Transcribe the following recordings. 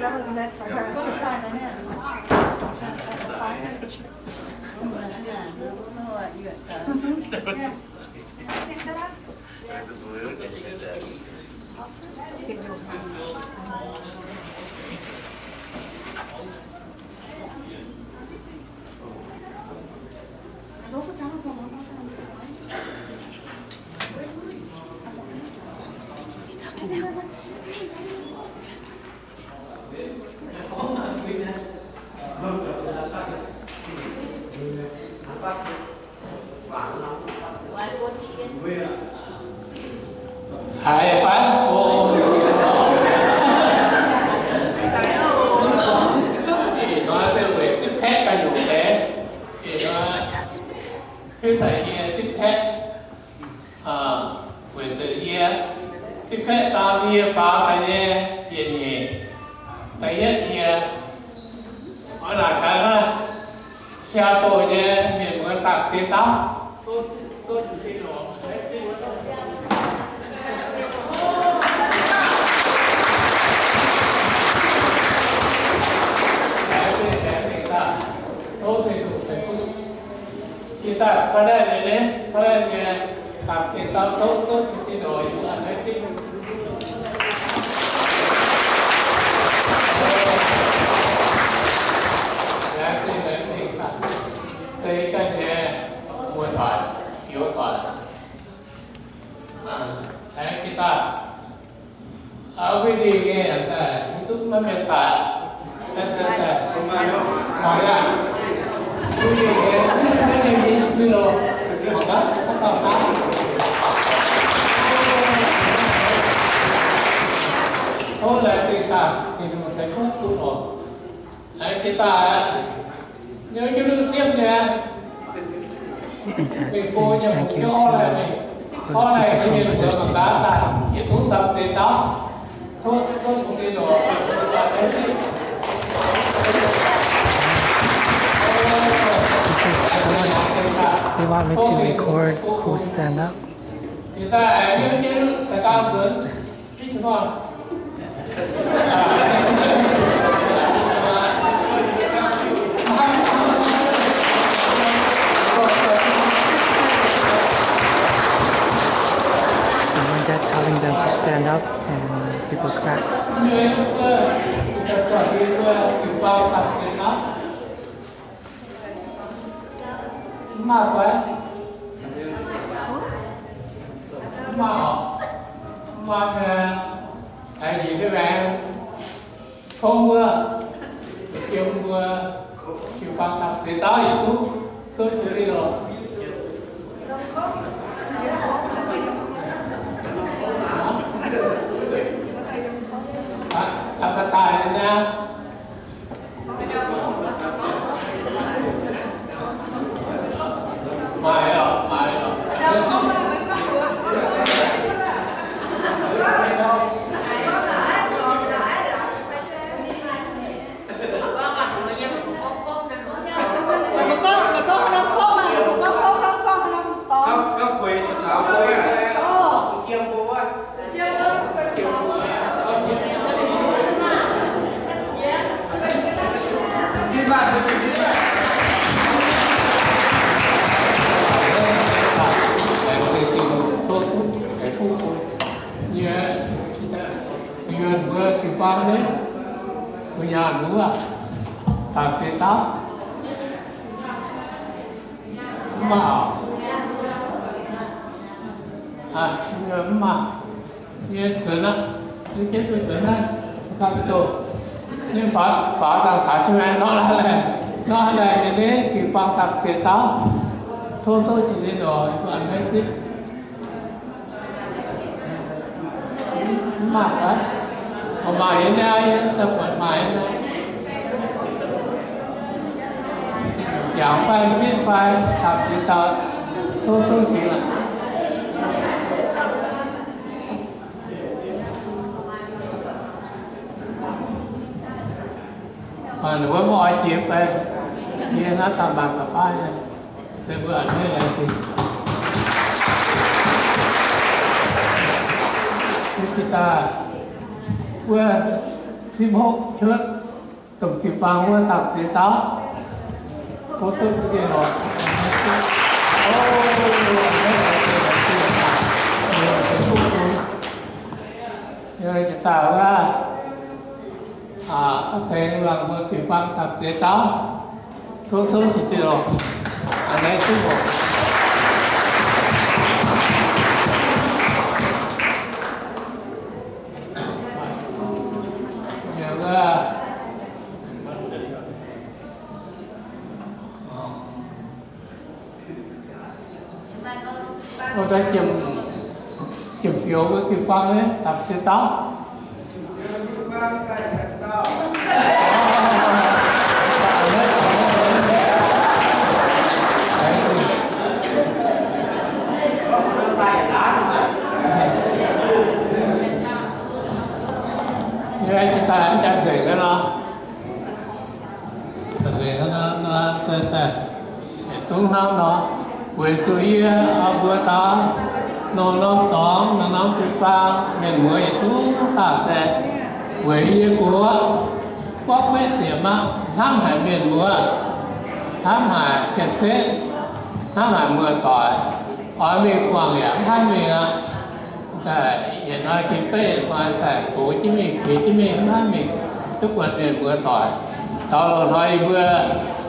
That was meant for her. Haiz fai? Ih hnoi se weic zipv kaeqv ganh nyungc deix. Ih hnoi zipv daaih yie zipv kaeqv, weic zuqc yie zipv kaeqv dau yie faaux daaih nyei yietc nyeic. Da'yietv yie oix naaic gaax naaiv Siaa-Doh nyei mienh muoz daaih ziex dauh. Jiex daaih, koi laeh nyei, koi laeh nyei, dapc ziex dauh tov, tov ziex dauh yie mbuo a'hneiv jienv. Laengz zingh, laengz zingh daaih, se daaih nyei muoz-doic, youz-doic, laengz zingh daaih. Aa, wuov deix nyei daaih, hiuv duqv maiv mienh daaih, daaih, daaih, daaih, maaih aqv. Wuov deix nyei, maiv mienh nyei suiv loh, mangc gaax, maiv gauh gaax. Tov laengz zingh daaih, Tin-Hungh ceix fuqv bun oc. Laengz zingh daaih. Nyei jienv lungh siemv nyei. Mingh go nyei hungx nyei orv laih mingh. Orv laih nyei mienh muoz mangc gaax daaih, yietc zungv dapc ziex dauh. Tov, tov Tin-Hungh daaih. They want me to record who stand up. Ziex dauh aengx nyei jienv daaih gauh nzuonx. And my dad telling them to stand up and people clap. Mv maaih fai? Mv maaih oc. Mv maaih, aengx nyic jienv maengx tongv wuov, jiem mbuo jiu-baang dapc ziex dauh yietc zungv, souv jienv loh. Daaih daaih daaih nyei. Yuonh mbuo jiu-baang nyei, mbuo nyaanh wuov, dapc ziex dauh. Mv maaih oc. Mv maaih. Nyei nzuonx aqv. Nyei jienv duqv nzuonx naaiv, gapv doh. Nyei faaux, faaux dangh caux jienv maengx norqv laih, norqv laih nyei, jiu-baang dapc ziex dauh. Tov souv jienv nor, mbuo a'hneiv zipv. Mv maaih fai? Oix maaih nyei naaiv, daaih buatc maaih nyei naaiv. Jangx fai, m'sieqv fai, dapc ziex dauh, tov souv jienv aqv. Ninh mbuo mv oix jiex fai? Yie naaiv daaih mangc ga'faav nyei, se mbuo a'hneiv laengz zingh. Yie jiex daaih wuov Sipv hopv cuotv domh jiu-baang wuov dapv ziex dauh. Tov cuotv jienv lorqc. Yie daaih wuov, aa, ceix luangh mbuo jiu-baang dapv ziex dauh. Tov cuotv jienv lorqc. Aa, naaiv duqv oc. Yie wuov, wuov daaih jiem, jiem fioux wuov jiu-baang naaiv dapv ziex dauh. Yie jiex daaih jaa-nzengc nor. Nzengc nor, se daaih yietc zungv hnangv nor, weic zuqc yie mbuo taux norm-norm dorngx, norm-norm jiu-baang, mienh muoz yietc zungv daaih se weic yie gox, guaatv guetv ziepc mangc, hnamv haic mienh muoz, hnamv haic cien-ceqv, hnamv haic muoz-doic, oix mingh guangc yaac mv haih mingh aqv. Daaih yietc hnoi jiex beiv yietc hnoi daaih gox jienv mingh, piex jienv mingh, mv haih mingh, duqv buatc mienh muoz-doic. Taux loz-hnoi yie mbuo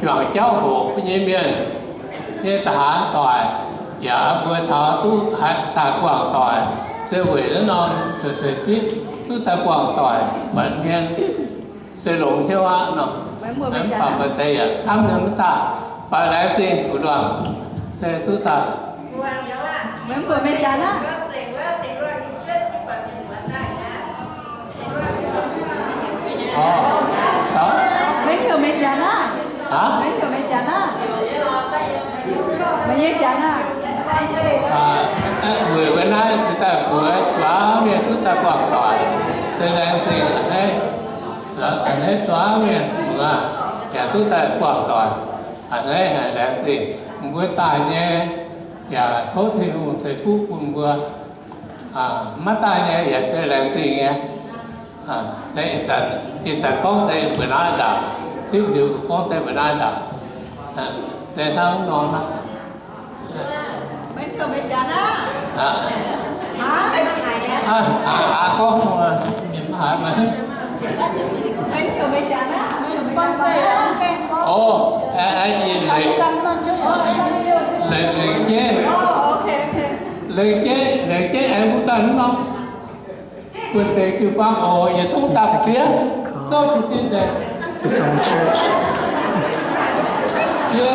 juangc jauv hoqc nyei mienh nyei da'haav doic, yaac mbuo taux duqv haih daaih guangc doic, se weic naaiv norm zeiv-zeiv zipv duqv daaih guangc doic, buatc mienh se longx hiuv aqv nor. Mv baac maaih deix yaac camv nyei mv daaih, baac laengz zingh fuqv nduangc se duqv daaih. Orv, taux. Haav? Weic, weic naaiv cingx daaih mbuox zuangx mienh duqv daaih guangc doic, se laengz zingh a'hneiv, a'hneiv zuangx mienh muoz yaac duqv daaih guangc doic, a'hneiv haic laengz zingh. Mbuo daaih nyei yaac tov Tin-Hungh ceix fuqv bun mbuo. Maiv daaih nyei yaac se laengz zingh nyei. Se ih zanc, ih zanc gorngv deix mbuo naaiv ndaangc, sipv liuz gorngv deix mbuo naaiv ndaangc, se hnangv nor hnangv. Aa, gorngv mienh maiv haiz maah. Orv, lengc, lengc jeiv, lengc jeiv, lengc jeiv aengx mbuo ganh mv norm. Bun deix jiu-baang oc, yietc zungv dapv ziex, souv jiez sin deix. It's on church. Jiex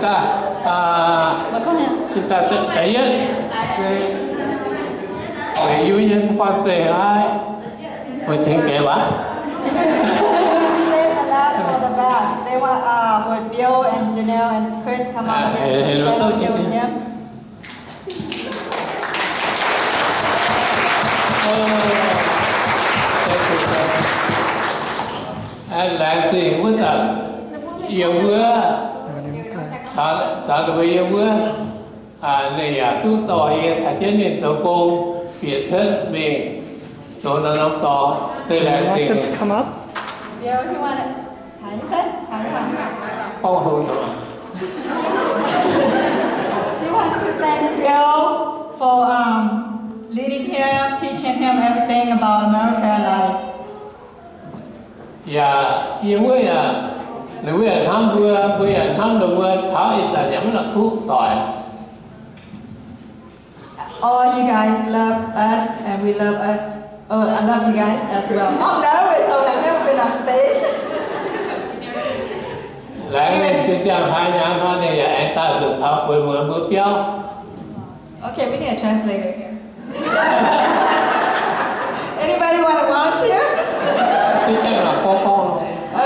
daaih, jiex daaih da'yietv, weic yie mbuo nyei sponsor aav, weic tengx mbuo aqv. Save the last for the best. They want, uh, would Bill and Janelle and Chris come up here? Heuc, heuc, souv jiez sin. Laengz zingh wuov zanc yiem wuov, caux, caux ninh mbuo yiem wuov, ninh yaac duqv dorh yie caux jienv ninh zoux gong, bieqc cuotv mingh zoux norm-norm dorngx, se laengz zingh. He wants to thank Bill for, um, leading him, teaching him everything about America life. Yaac yie wuov yaac, ninh wuov yaac hnamv mbuo, mbuo yaac hnamv ninh mbuo, taux ih zanc yaac maiv la'kuqv doic. All you guys love us, and we love us. Oh, I love you guys as well. Oh, that was so, I've never been on stage. Laengz zingh, zinh ziangh hnoi nyanc hnoi ninh yaac aengx daaih nzunc taux bueix muonz mbuo biauv. Okay, we need a translator here. Anybody want to volunteer? Zinh ziangh la'kuqv gorngv.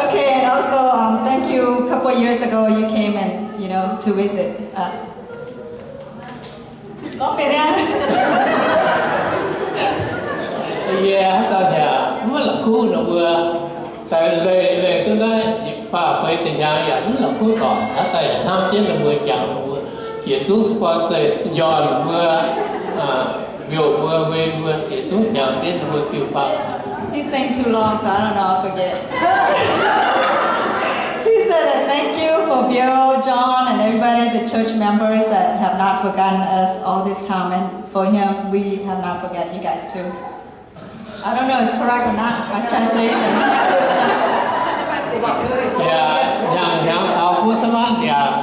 Okay, and also, um, thank you. A couple years ago, you came and, you know, to visit us. Gorngv mienh aqv. Yie haaix zanc yaac maiv la'kuqv ninh mbuo, daaih leih, leih duqv naaiv Faah feix ziepc hnyangx yaac mv la'kuqv doic, haaix dauh yaac hnamv jienv ninh mbuo, jangx ninh mbuo, yietc zungv sponsor, njormh mbuo, mbiouh mbuo, wen mbuo, yietc zungv jangx jienv ninh mbuo jiu-baang. He sang too long, so I don't know, I forget. He said, "Thank you for Bill, John, and everybody, the church members that have not forgotten us all this time, and for him, we have not forgotten you guys too." I don't know if it's correct or not, my translation. Yaac hnyangx-hnyangx taux mbuo smart yaac